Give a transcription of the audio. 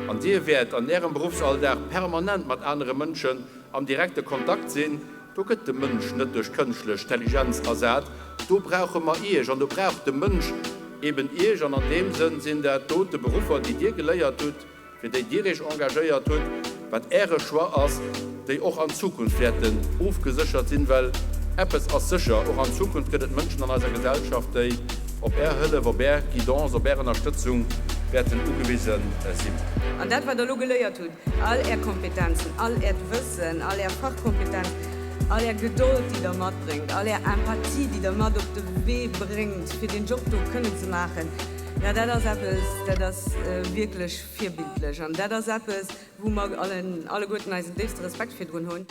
An Dir wäert an Ärem Beruffsalldag permanent mat anere Mënschen am direkte Kontakt sinn. Do gëtt de Mënsch net duerch kënschtlech Telligenz ersat. Do brauche mer Iech an do brauch de Mënsch eben Iech. An an deem Sënn sinn dat dote Beruffer, déi Dir geléiert hutt, fir déi Dir Iech engagéiert hutt, wat Äre Choix ass, déi och an Zukunft wäerten ofgeséchert sinn. Well eppes ass sécher, Och an Zukunft gëtt et Mënschen an eiser Gesellschaft, déi op Är Hëllef, op Är Guidance, op Är Ënnerstëtzung wäerten ugewise sinn. An dat, wat Der elo geléiert hutt, All Är Kompetenzen, all Äert Wëssen, all Är Fachkompetenz, all Är Gedold, déi Der matbréngt, all Är Empathie, déi Der mat op de Wee bréngt, fir deen Job do kënnen ze maachen, jo, dat ass eppes, dat ass wierklech virbildlech an dat ass eppes, wou mer allen, alleguerten eisen déifste Respekt virdrun hunn.